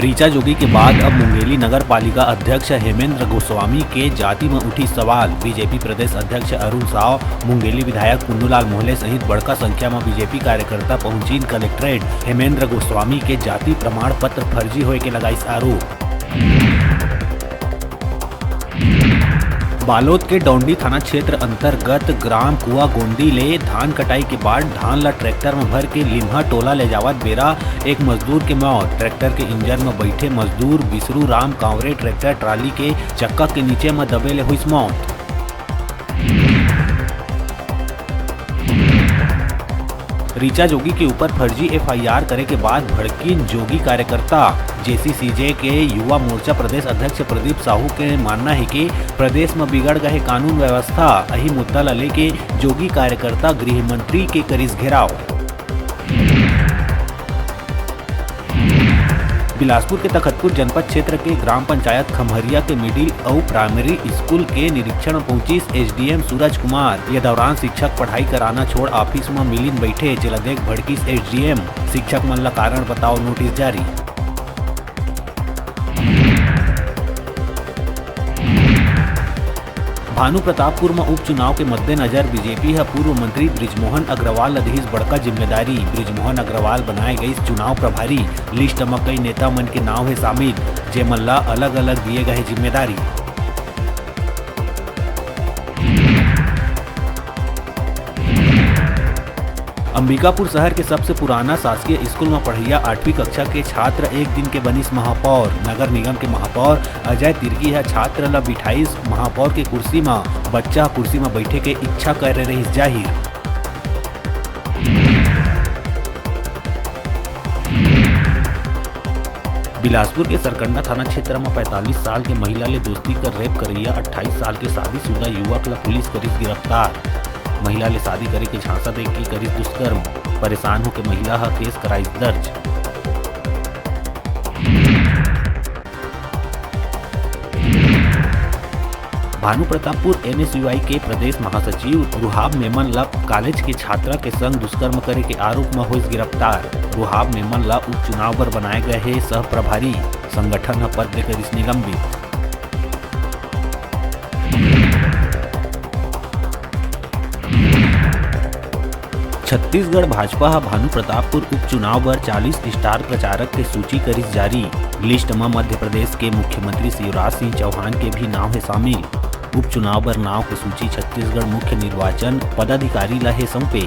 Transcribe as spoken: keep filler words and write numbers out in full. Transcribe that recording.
ऋचा जोगी के बाद अब मुंगेली नगर पालिका अध्यक्ष हेमेंद्र गोस्वामी के जाति म उठी सवाल। बीजेपी प्रदेश अध्यक्ष अरुण साव, मुंगेली विधायक पुन्नूलाल मोहले सहित बड़का संख्या म बीजेपी कार्यकर्ता पहुंचिन कलेक्ट्रेट। हेमेंद्र गोस्वामी के जाति प्रमाण पत्र फर्जी होए के लगाइस आरोप। बालोद के डौंडी थाना क्षेत्र अंतर्गत ग्राम कुआगोंडी ले धान कटाई के बाद धान ला ट्रैक्टर म भर के लिम्हा टोला ले जावत बेरा एक मजदूर के मौत। ट्रैक्टर के इंजन म बइठे मजदूर बिसरू राम कांवरे ट्रैक्टर ट्राली के चक्का के नीचे म दबे ले हुइस मौत। ऋचा जोगी के ऊपर फर्जी एफआईआर करे के बाद भड़किन जोगी कार्यकर्ता। जेसीसीजे के युवा मोर्चा प्रदेश अध्यक्ष प्रदीप साहू के मानना हे कि प्रदेश म बिगड़ गए कानून व्यवस्था। अही मुद्दा ला लेके जोगी कार्यकर्ता गृह मंत्री के करिस घेराव। बिलासपुर के तखतपुर जनपद क्षेत्र के ग्राम पंचायत खम्हरिया के मिडिल अउ प्राइमरी स्कूल के निरीक्षण पहुंचिस एसडीएम सूरज कुमार। ये दौरान शिक्षक पढ़ाई कराना छोड़ ऑफिस म मिलिन बैठे, जेला देख भड़किस एसडीएम। शिक्षक मन ला कारण बताओ नोटिस जारी। भानु प्रतापपुर म उपचुनाव के मद्देनजर बीजेपी ह पूर्व मंत्री बृजमोहन अग्रवाल ल दिहिस बड़का जिम्मेदारी। बृजमोहन अग्रवाल बनाए गइस चुनाव प्रभारी। लिस्ट म कई नेता मन के नाव हे शामिल, जेमन ल अलग-अलग दिए गए जिम्मेदारी। अंबिकापुर शहर के सबसे पुराना शासकीय स्कूल म पढ़इया आठवीं कक्षा के छात्र एक दिन के बनिस महापौर। नगर निगम के महापौर अजय तिर्की ह छात्र ल बिठाइस महापौर के कुर्सी म। बच्चा ह कुर्सी म बइठे के इच्छा करे रहिस जाहिर। बिलासपुर के सरकंडा थाना क्षेत्र म पैंतालीस साल के महिला ले दोस्ती कर रेप करइया अट्ठाईस साल के शादीशुदा युवक ल पुलिस करिस गिरफ्तार। महिला ले शादी करे के झांसा देके करिस दुष्कर्म। परेशान होके महिला ह केस कराइस दर्ज। भानु प्रतापपुर एनएसयूआई के प्रदेश महासचिव रुहाब मेमन ल कॉलेज के छात्रा के संग दुष्कर्म करे के आरोप म होइस गिरफ्तार। रुहाब मेमन ल उपचुनाव बर बनाए गए हे सह प्रभारी, संगठन ह पद ले करिस निलंबित। छत्तीसगढ़ भाजपा ह भानु प्रतापपुर उपचुनाव बर चालीस स्टार प्रचारक के सूची करिस जारी। लिस्ट म मध्य प्रदेश के मुख्यमंत्री शिवराज सिंह चौहान के भी नाव हे शामिल। उपचुनाव बर नाव के सूची छत्तीसगढ़ मुख्य निर्वाचन पदाधिकारी ल हे सौंपे।